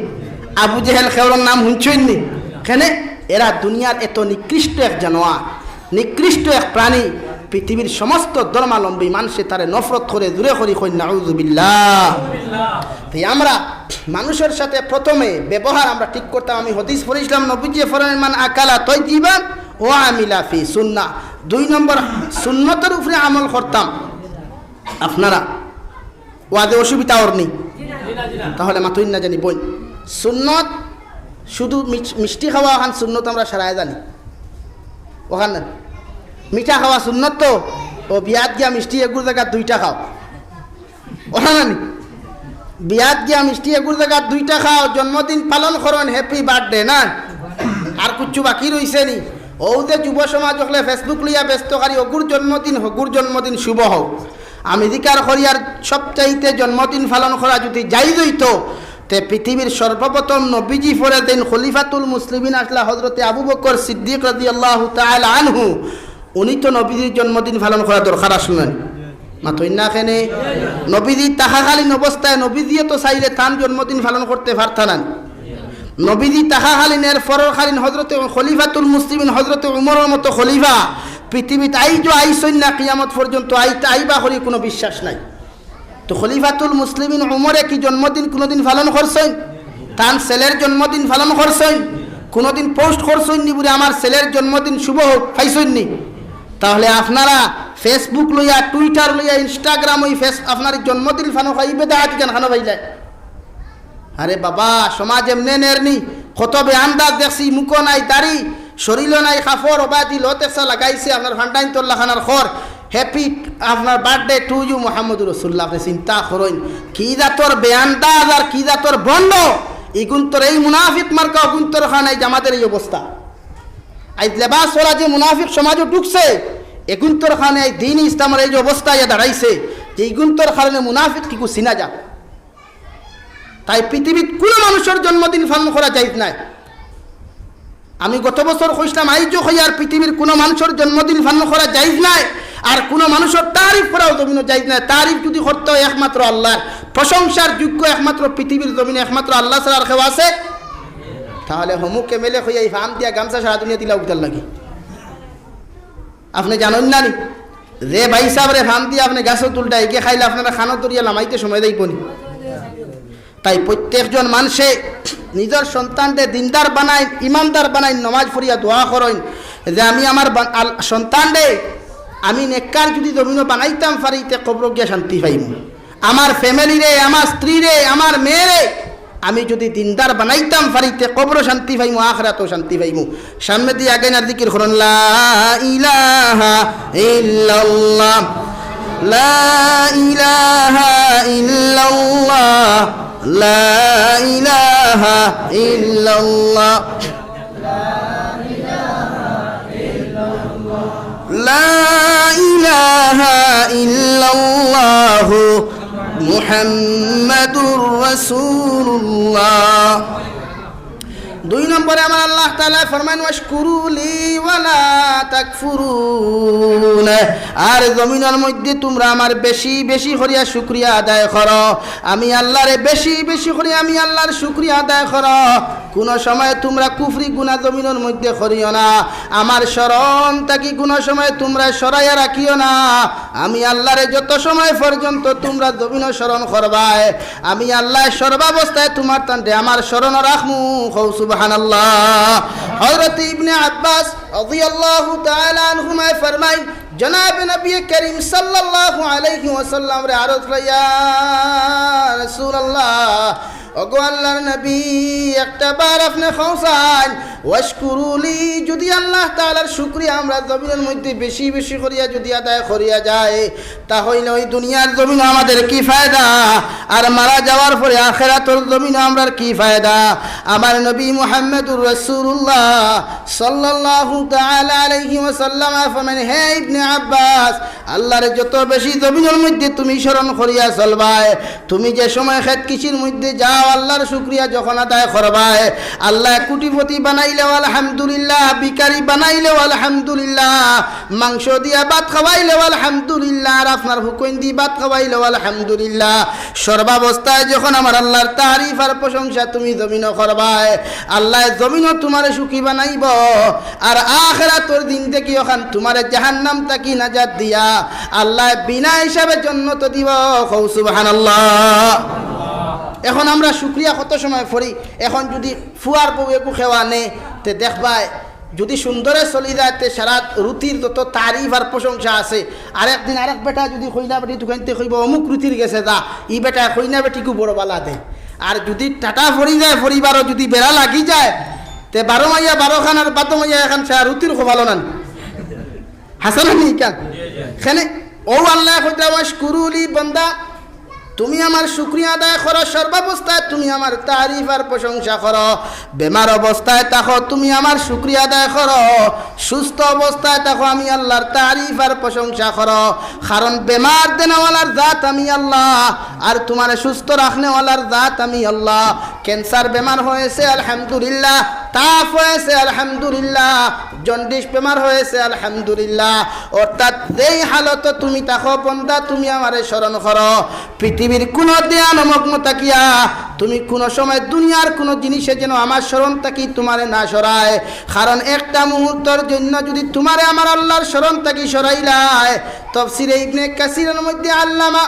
আবু জেহেল খেওরর নাম হুনছইন নি? কেনে? এরা দুনিয়ার এত নিকৃষ্ট এক জানোয়ার, নিকৃষ্ট এক প্রাণী, পৃথিবীর সমস্ত ধর্মাবলম্বী মানষে তারে নফরত করে। জুরে করি কই নাউজুবিল্লাহ। তাই আমরা মানুষর সাথে প্রথমে ব্যবহার আমরা ঠিক করতাম। আমি হাদিস পড়ছিলাম, নবীজি ফরমাইন, "মান আকালা তাইয়িবান ওয়া আমিলা ফি সুন্নাহ।" দুই নম্বর, সুন্নতর উপরে আমল করতাম। আপনারা ওয়াজে অসুবিধা অর নি? তাহলে মাতইন না জানি বইন। সুন্নত শুধু মিছ-, মিষ্টি খাওয়া অখান সুন্নত আমরা সারায় জানি। অখান না। মিঠা খাওয়া সুন্নত তো, ও বিয়াত গিয়া মিষ্টি এগুর জাগাত দুইটা খাও। অখান না নি? বিয়াত গিয়া মিষ্টি এগুর জাগাত দুইটা খাও, জন্মদিন পালন করইন, হ্যাপি বার্থডে না? আর কুচ্ছু বাকি রইছে নি? ও যে যুব সমাজ হকলে Facebook লইয়া ব্যস্ত করি, অগুর জন্মদিন, হগুর জন্মদিন শুভ হোক। আমি জিকার করি আর সবচাইতে জন্মদিন পালন করা যদি জায়েজ হইতো, তে পৃথিবীর সর্বপ্রথম নবীজি পরে দিন খলিফাতুল মুসলিমিন আসলা হজরতে আবু বকর সিদ্দিক রাদিয়াল্লাহু তাআলা আনহু, উনি তো নবীজির জন্মদিন পালন করা দরকার আসলো না? মাতইন না কেনে? নবীজি থাকাকালীন অবস্থায় নবীজিয়ে তো চাইলে তান জন্মদিন পালন করতে পারতা না। নবীজি থাকাকালীন, এর পরকালীন হজরতে খলিফাতুল মুসলিমিন হজরতে উমরর মতো খলিফা পৃথিবীত আইজও আইছইন না, কিয়ামত পর্যন্ত আইতা আইবা করি কোনো বিশ্বাস নাই। তো খলিফাতুল মুসলিমিন উমরে কি জন্মদিন কোনোদিন পালন করছইন? তান ছেলের জন্মদিন পালন করছইন? কোনোদিন পোস্ট করছইন নি বুলে, "আমার ছেলের জন্মদিন শুভ হোক", পাইছইন নি? তাহলে আপনারা Facebook লইয়া, Twitter লইয়া, Instagram ওই ফেস-, আপনার জন্মদিন পালন করা ইবেদা আদি গান খানো পাইলে। আরে বাবা, সমাজ এমনে নের নি। কত বেআন্দাজ দেখছি, মুখো নাই দাড়ি, শরীলো নাই কাপড়, অবাদি লত একসা লাগাইছে, আপনার ফান্ডাইন তোর লাখানার খর, "Happy আপনার birthday to you মোহাম্মদুর রসুল্লাহ।" আপনে চিন্তা করইন, কি জাতর বেআন্দাজ আর কি জাতর ভন্ড। ইগুন্তর এই মুনাফিক মার্কা অগুন্তর কারণে আইজ আমাদের এই অবস্থা। আইজ লেবাস ওলা যে মুনাফিক সমাজো ঢুকছে, এগুন্তর কারণে এই দ্বীন ইসলামর এই যে অবস্থা ইয়া দাঁড়াইছে, যে ইগুন্তর কারণে মুনাফিক কিগু চিনা যা। তাই পৃথিবীত কুনু মানুষর জন্মদিন পালন করা জায়েজ নাই। আমি গত বছর কইছলাম, আইজও কই, আর পৃথিবীর কুনু মানুষর জন্মদিন পালন করা জায়েজ নাই, আর কুনু মানুষর তারিফ করাও জমিনো জায়েজ নাই। তারিফ যুদি করতে হয় একমাত্র আল্লাহর, প্রশংসার যোগ্য একমাত্র পৃথিবীর জমিনে একমাত্র আল্লাহ ছাড়া আর কেউ আছে? তাহলে হমুক এমএলএ কইয়া এই ফাম দিয়া গামছা সারা দুনিয়া দিলা উঠার লাগি। আপনে জানইন না নি? যে ভাই সাবরে ফাম দিয়া আপনে গাছো তুলটা এগিয়ে খাইলে আপনারা খানো তরিয়া লামাইতে সময় দেইব নি? তাই প্রত্যেকজন মানষে নিজর সন্তানরে দিনদার বানাইন, ইমানদার বানাইন, নমাজ পড়িয়া দোয়া করইন যে আমি আমার বান-, আল-, সন্তানরে আমি নেককার যুদি জমিনো বানাইতাম পারি, তে কবরো গিয়া শান্তি পাইমু। আমার ফ্যামিলিরে, আমার স্ত্রীরে, আমার মেয়েরে আমি যুদি দিনদার বানাইতাম পারি, তে কবরো শান্তি পাইমু, আখিরাতও শান্তি পাইমু। সামনেদি আগাইন আর জিকির করইন, লা ইলাহা ইল্লাল্লাহ, লা ইলাহা ইল্লাল্লাহ, লা ইলাহা ইল্লাল্লাহ, লা ইলাহা ইল্লাল্লাহু মুহাম্মাদুর রাসূলুল্লাহ। দুই নম্বরে আমার আল্লাহ তাআলা ফরমাইন, "ওয়াশকুরু লি ওয়া লা তাকফুরুন।" আর জমিনর মধ্যে তুমরা আমার বেশি বেশি করিয়া শুকরিয়া আদায় করো। আমি আল্লাহরে বেশি বেশি করি আমি আল্লাহর শুকরিয়া আদায় করো। কুনু সময় তুমরা কুফরি গুনা জমিনর মধ্যে করিও না। আমার স্মরণ থাকি কুনু সময় তুমরা সরাইয়া রাখিও না। আমি আল্লাহরে যত সময় পর্যন্ত তুমরা জমিনো স্মরণ করবায়, আমি আল্লাহ সর্বাবস্থায় তুমার তানরে আমার স্মরণ রাখমু। কও সুবহানাল্লাহ। হযরত ইবনে আব্বাস রাদিয়াল্লাহু তাআলা আনহুমায় ফরমাইন, জনাবে নবী করিম সাল্লাল্লাহু আলাইহি ওয়াসাল্লামরে আরজ করা, ইয়া রাসূলুল্লাহ, ওগো আল্লাহর নবী, একটা বার আপনে কওছাইন, "ওয়াশকুরু লি", যুদি আল্লাহ তাআলার শুকরিয়া আমরা জমিনর মধ্যে বেশি বেশি করিয়া যুদি আদায় করিয়া যায়, তা অইলে ওই দুনিয়ার জমিনো আমাদের কি ফায়দা? আর মারা যাওয়ার পরে আখেরাতর জমিনো আমরার কি ফায়দা? আমার নবী মুহাম্মাদুর রাসূলুল্লাহ সাল্লাল্লাহু তাআলা আলাইহি ওয়াসাল্লাম ফরমাইন, হে ইবনে আব্বাস, আল্লাহরে যত বেশি জমিনর মধ্যে তুমি স্মরণ করিয়া চলবায়, তুমি যে সময় খেত কৃষির মধ্যে যাও, আল্লাহর শুকরিয়া যখন আদায় করবায়, আল্লাহ কোটিপতি বানাইলেও আলহামদুলিল্লাহ, ভিখারি বানাইলেও আলহামদুলিল্লাহ, মাংস দিয়া ভাত খাওয়াইলেও আলহামদুলিল্লাহ, আর আপনার হুকইন দি ভাত খাওয়াইলেও আলহামদুলিল্লাহ। সর্বাবস্থায় যখন আমার আল্লাহর তারিফ আর প্রশংসা তুমি জমিনো করবায়, আল্লাহ জমিনো তুমারে সুখী বানাইব, আর আখেরাতর দিন থাকি ওখান তুমারে জাহান্নাম থাকি নাজাত দিয়া আল্লাহ বিনা হিসাবে জন্নত দিব। কও সুবহানাল্লাহ। এখন আমরা শুকরিয়া কত সময় পড়ি, এখন যুদি ফুয়ার বউ এগু খেওয়া নে, তে দেখবায় যুদি সুন্দরে চলি যায়, তে সারা রুটির যত তারিফ আর প্রশংসা আছে, আরেক দিন আরেক বেটা যুদি কইনা বেটি দোকানতে কইব, "অমুক রুটির গেছে যা", ই বেটা কইনা বেটিকু বড় বালা দে। আর যুদি টাটা পড়ি যায়, পরিবারও যুদি বেড়া লাগি যায়, তে বারো মাইয়া বারো খান আর বারো মাইয়া এখান সারা রুটির খোবালো নান। হাসান নি কেন? কেনে? ও আল্লাহ কইতা, "ওয়াশকুরু লি", বন্দা, তুমি আমার শুকরিয়া আদায় করো, সর্বাবস্থায় তুমি আমার তারিফ আর প্রশংসা করো। বেমার অবস্থায় থাকো, তুমি আমার শুকরিয়া আদায় করো। সুস্থ অবস্থায় থাকো, আমি আল্লাহর তারিফ আর প্রশংসা করো। কারণ বেমার দেনাওয়ালার জাত আমি আল্লাহ, আর তুমারে সুস্থ রাখনেওয়ালার জাত আমি আল্লাহ। ক্যান্সার বেমার হয়েছে, আলহামদুলিল্লাহ। তাপ হয়েছে, আলহামদুলিল্লাহ। জন্ডিস বেমার হয়েছে, আলহামদুলিল্লাহ। অর্থাৎ যেই হালতো তুমি থাকো বন্দা, তুমি আমারে স্মরণ করো। পৃথিবীর কুনু ধ্যানমগ্ন থাকিয়া তুমি কুনু সময় দুনিয়ার কুনু জিনিসে যেন আমার স্মরণ থাকি তুমারে না সরায়। কারণ একটা মুহূর্তর জন্য যুদি তুমারে আমার আল্লাহর স্মরণ থাকি সরাইলায়, তফসিরে ইবনে কাসিরের মধ্যে আল্লামা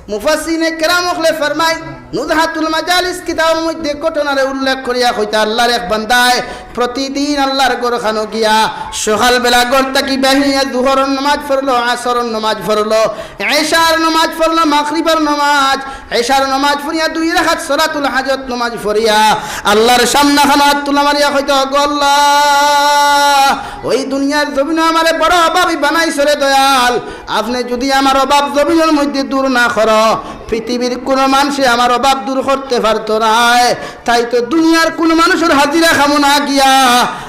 মুফাসসিরিনে কেরাম অকলে ফরমাইন, নুজহাতুল মাজালিস কিতাবর মধ্যে ঘটনারে উল্লেখ করিয়া কইতা, আল্লাহর এক বান্দায় প্রতিদিন আল্লাহর ঘরখানো গিয়া সকালবেলা ঘর থাকি বাহির অইয়া জুহরর নামাজ পড়লো, আসরর নামাজ পড়লো, এশার নামাজ পড়লো, মাগরিবর নামাজ, এশার নামাজ পড়িয়া দুই রাকাত সালাতুল হাজত নামাজ পড়িয়া আল্লাহর সামনেখানো আত তুলা মারিয়া কইতো, "ওগো আল্লাহ, ওই দুনিয়ার জমিনো আমারে বড় অভাবী বানাইছো রে দয়াল, আপনে যুদি আমার অভাব জমিনর মধ্যে দূর না করো, পৃথিবীর কুনু মানষে আমার অভাব দূর করতে পারতো নায়, তাই তো দুনিয়ার কুনু মানুষর হাজিরা খামো না গিয়া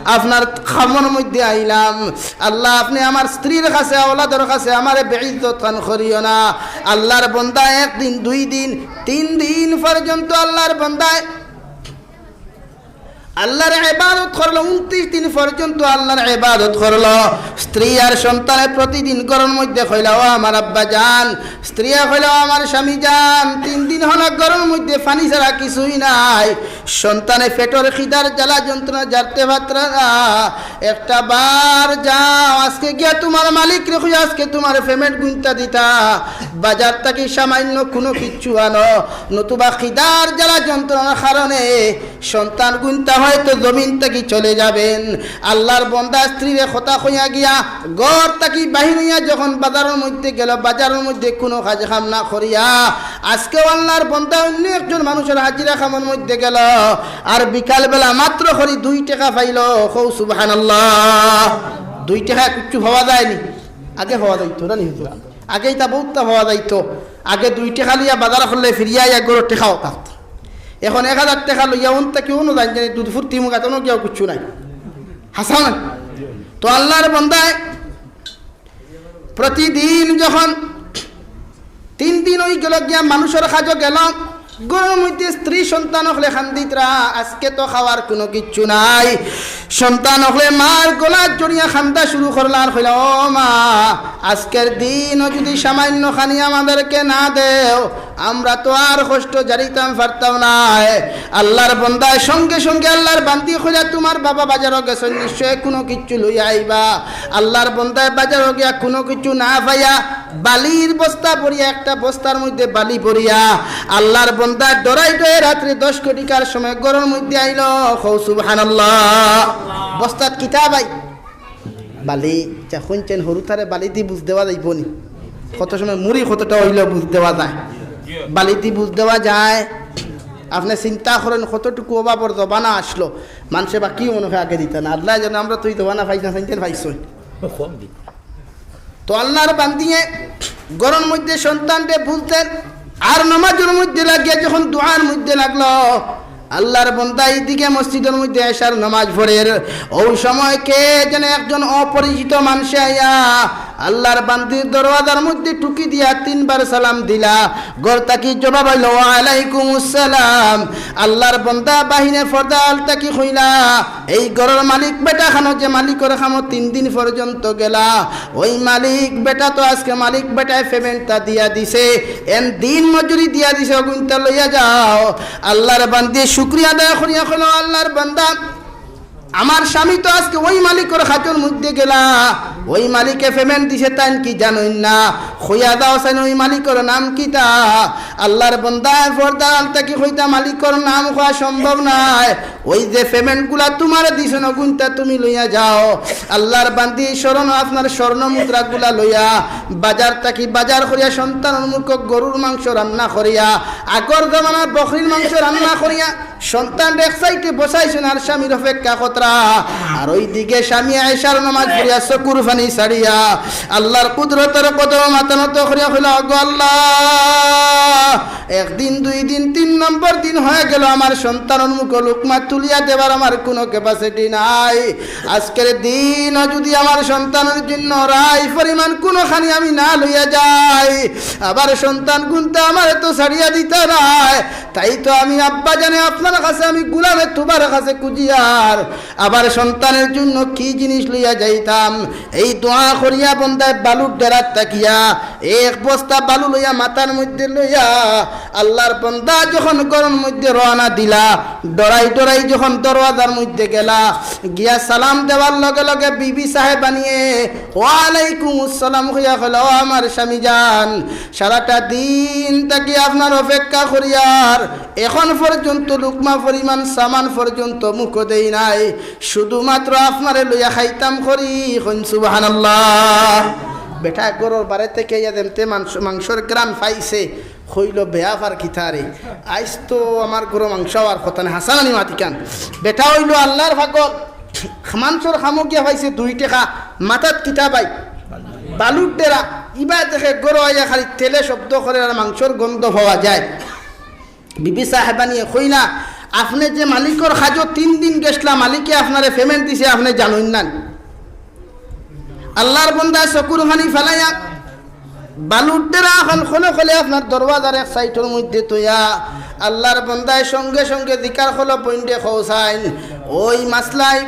আপনার খামর মধ্যে আইলাম। আল্লাহ, আপনে আমার স্ত্রীর কাছে, আওলাদর কাছে আমারে বেইজ্জত খান করিও না।" আল্লাহর বন্দা একদিন, দুই দিন, তিন দিন পর্যন্ত আল্লাহর বন্দায় আল্লাহর ইবাদত করলো, ঊনত্রিশ দিন পর্যন্ত আল্লাহর ইবাদত করলো। স্ত্রী আর সন্তানে প্রতিদিন ঘরর মধ্যে কইলা, "ও আমার আব্বা জান", স্ত্রীয়ে কইলা, "ও আমার স্বামী জান, তিন দিন হলো ঘরর মধ্যে পানি ছাড়া কিছুই নাই।" সন্তানে পেটর খিদার জ্বালা যন্ত্রণা জারতে পাররা না। "একটা বার যাও, আজকে গিয়া তুমার মালিকরে কইয়া আজকে তুমার payment গুনতা দিতা, বাজার থাকি সামান্য কুনু কিচ্ছু আনো, নতুবা খিদার জ্বালা যন্ত্রণার কারণে সন্তান গুনতা হয়তো জমিন থাকি চলে যাইবো।" আল্লাহর বন্দা স্ত্রীরে কথা কইয়া গিয়া ঘর থাকি বাহির অইয়া যখন বাজারর মধ্যে গেলো, বাজারর মধ্যে কুনু কাজ কাম না করিয়া, আজকেও আল্লাহর বন্দা অইন্য একজন মানুষর হাজিরা খামর মধ্যে গেলো, আর বিকালবেলা মাত্র করি দুই টেকা পাইলো। কও সুবহানাল্লাহ। দুই টেকা কিচ্ছু পাওয়া যায়নি, আগে পাওয়া যাইতো না নি? আগে ইতা বউততা পাওয়া যাইতো। আগে দুই টেকা লইয়া বাজার করলে ফিরিয়া আইয়া ঘরো টেকাও থাকতো। এখন এক হাজার টেকা লইয়া অন থাকি অনো যাইন, জানি দুধ ফুর্তি মুখা তনো গিয়াও কিচ্ছু নাই। হাছা না? তো আল্লাহর বন্দায় প্রতিদিন যখন তিন দিন অই গেলো গিয়া মানুষর কাজো গেলো, ঘরর মধ্যে স্ত্রী সন্তান অকলে কান্দিতরা, আজকে তো খাওয়ার কুনু কিচ্ছু নাই। সন্তান অকলে মার গলাত জড়িয়া কান্দা শুরু করলা আর কইলা, "ও মা, আজকের দিনও যুদি সামান্য খানি আমাদেরকে না দেও, আমরা তো আর কষ্ট জারিতাম পারতাম নায়।" আল্লাহর বন্দায় সঙ্গে সঙ্গে আল্লাহর বান্দি কইলা, "তুমার বাবা বাজারো গেছইন, নিশ্চয় কুনু কিচ্ছু লইয়া আইবা।" আল্লাহর বন্দায় বাজারো গিয়া কুনু কিচ্ছু না পাইয়া বালির বস্তা ভরিয়া, একটা বস্তার মধ্যে বালি ভরিয়া আল্লাহর বন্দায় ডরাই ডরাই রাত্রে দশ ঘটিকার সময় ঘরর মধ্যে আইলো। কও সুবহানাল্লাহ। বস্তাত কিতা ভাই? বালি। যা হুনছেন, হুরুতারে বালি দি বুঝ দেওয়া যাইবো নি? কত সময় মুড়ি কতটা অইলো বুঝ দেওয়া যায়, বালি দি বুঝ দেওয়া যায়। আপনে চিন্তা করইন, কতটুকু অভাবর জমানা আছলো, মানষে বা কি মনে অয় আগে দিতা না। আল্লায় জানে, আমরা তো ই জমানা পাইছি না, চিনতেন পাইছইন। তো আল্লাহর বান্দিয়ে ঘরর মধ্যে সন্তানরে বুঝ দেন, আর নমাজর মধ্যে লাগিয়া যখন দোয়ার মধ্যে লাগলো, আল্লাহর বন্দা ইদিকে মসজিদর মধ্যে এশার নমাজ পড়ের, অউ সময় কে যেন একজন অপরিচিত মানষে আইয়া আল্লাহর বান্দির দরওয়াজার মধ্যে টুকি দিয়া তিনবার সালাম দিলা। ঘর থাকি জবাব আইলো, "ওয়ালাইকুমুস সালাম।" আল্লাহর বন্দা বাহিরে পর্দার আড়াল থাকি কইলা, "এই ঘরর মালিক বেটাখানো যে মালিকর কামো তিন দিন পর্যন্ত গেলা, ওই মালিক বেটা তো আজকে মালিক বেটায় payment টা দিয়া দিছে, এন দিন মজুরি দিয়া দিছে, অগুইনতা লইয়া যাও।" আল্লাহর বান্দি শুকরিয়া আদায় করিয়া কইলো, "আল্লাহর বান্দা, আমার স্বামী তো আজকে ওই মালিকর কাজর মধ্যে গেলা, ওই মালিকে payment দিছে, তাইন কি জানইন না? কইয়া দাও চাইন ওই মালিকর নাম কিতা?" আল্লাহর বন্দায় পর্দার আড়াল থাকি কইতা, "মালিকর নাম কওয়া সম্ভব নায়, ওই যে payment গুলা তুমারে দিছইন অগুইনতা তুমি লইয়া যাও।" আল্লাহর বান্দি স্মরণ আপনার স্বর্ণ মুদ্রা গুলা লইয়া বাজার থাকি বাজার করিয়া সন্তানর মুখো গরুর মাংস রান্না করিয়া, আগর জমানার বকরির মাংস রান্না করিয়া সন্তানরে এক সাইডে বসাইছইন আর স্বামীর অপেক্ষা কররা। আর ওইদিকে স্বামী এশার নমাজ পড়িয়া চকুর পানি ছাড়িয়া আল্লাহর কুদরতর কদমো মাথা নত করিয়া কইলা, "ওগো আল্লাহ, একদিন, দুই দিন, তিন নম্বর দিন হয়ে গেল, আমার সন্তানর মুখো লুকমা তুলিয়া দেবার আমার কুনু capacity নাই। আজকের দিনও যুদি আমার সন্তানর জন্য রাই পরিমাণ কুনু খানি আমি না লইয়া যাই, আবার সন্তানগুইনতা আমারে তো ছাড়িয়া দিতা নায়। তাই তো আমি আব্বাজানে আপনার কাছে, আমি গোলামে তুমার কাছে খুজিয়ার, আমার সন্তানের জন্য কি জিনিস লইয়া যাইতাম।" এই দোয়া করিয়া বন্দায় বালুর ডেরাত থাকিয়া এক বস্তা বালু লইয়া মাথার মধ্যে লইয়া আল্লাহর বন্দা যখন ঘরর মধ্যে রওয়ানা দিলা, ডরাই ডরাই যখন দরওয়াজার মধ্যে গেলা, গিয়া সালাম দেওয়ার লগে লগে বিবি সাহেবানিয়ে "ওয়ালাইকুম আসসালাম" কইয়া কইলা, "ও আমার স্বামী যান, সারাটা দিন থাকি আপনার অপেক্ষা করিয়ার, এখন পর্যন্ত লুকমা পরিমাণ সামান পর্যন্ত মুখো দেই নাই, শুধুমাত্র আপনারে লইয়া খাইতাম করি।" কইন সুবহানাল্লাহ। বেটা ঘরর বারে থাকি আইয়া যেমতে মাংস, মাংসর ঘ্রাণ পাইছে, কইলো, "বেয়াপার কিতা রে, আইজ তো আমার ঘরো মাংস অওয়ার কথা নায়।" হাছা নানি মাতিকান? বেটা অইলো আল্লাহর পাগল, মানষর কামো গিয়া পাইছে দুই টেকা, মাথাত কিতা বাই? বালুর ডেরা। ইবা দেখে ঘরো আইয়া খালি তেলে শব্দ করে আর মাংসর গন্ধ পাওয়া যায়। বিবি সাহেবানিয়ে কইলা, "আপনে যে মালিকর কাজো তিন দিন গেছলা, মালিকে আপনারে payment দিছে, আপনে জানইন না নি?" আল্লাহর বন্দায় চকুর পানি ফালাইয়া বালুর ডেরা অখন খলে খলে আপনার দরওয়াজার এক সাইডর মধ্যে থইয়া আল্লাহর বন্দায় সঙ্গে সঙ্গে জিকার করলো, "বইনরে কও চাইন, ওই মাসলায়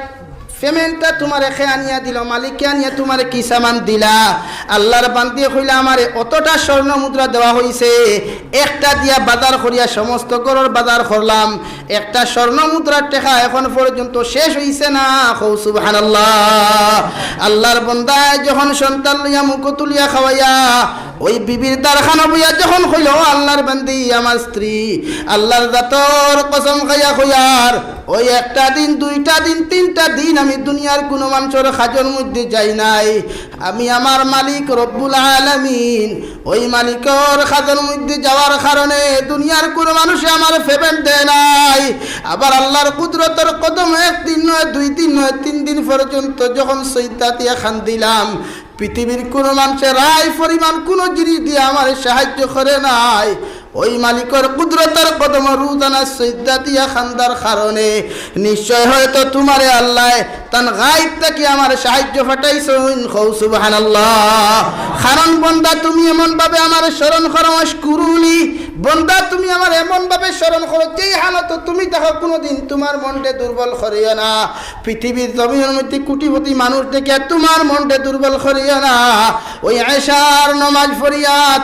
payment টা তুমারে কে আনিয়া দিলো, মালিকে আনিয়া তুমারে কি সামান দিলা?" আল্লাহর বান্দিয়ে কইলা, "আমারে অতটা স্বর্ণ মুদ্রা দেওয়া হইছে, একটা দিয়া বাজার করিয়া সমস্ত ঘরর বাজার করলাম, একটা স্বর্ণ মুদ্রার টেকা এখন পর্যন্ত শেষ হইছে না।" কও সুবহানাল্লাহ। আল্লাহর বন্দায় যখন সন্তান লইয়া মুখো তুলিয়া খাওয়াইয়া ওই বিবির দারখানো বইয়া যখন কইলো, "ও আল্লাহর বান্দি, আমার স্ত্রী, আল্লাহর জাতর কসম খাইয়া কইয়ার, ওই একটা দিন, দুইটা দিন, তিনটা দিন আমি দুনিয়ার কুনু মানষর কাজর মধ্যে যাই নাই, আমি আমার মালিক রব্বুল আলামিন, ওই মালিকর কাজর মধ্যে যাওয়ার কারণে দুনিয়ার কুনু মানষে আমারে payment দেয় নাই।" আবার আল্লাহর কুদরতর কদমো একদিন নয়, দুই দিন নয়, তিন দিন পর্যন্ত যখন সইজদা দিয়া কান্দিলাম, পৃথিবীর কুনু মানষে রাই পরিমাণ কুনু জিনিস দিয়া আমারে সাহায্য করে নাই। ওই মালিকর কুদরতর কদমো রোজানা সইজদা দিয়া কান্দার কারণে নিশ্চয় হয়তো তুমারে আল্লায় তান গাইব থাকি আমারে সাহায্য পাঠাইছইন। কও সুবহানাল্লাহ। কারণ বন্দা, তুমি এমন ভাবে আমারে স্মরণ করো, আশকুরুনি, বন্দা, তুমি আমারে এমন ভাবে স্মরণ করো, যেই হালতো তুমি থাকো, কুনুদিন তুমার মনরে দুর্বল করিও না। পৃথিবীর জমিনর মধ্যে কোটিপতি মানুষ দেখিয়া তুমার মনরে দুর্বল করিও না। ওই এশার নমাজ পড়িয়া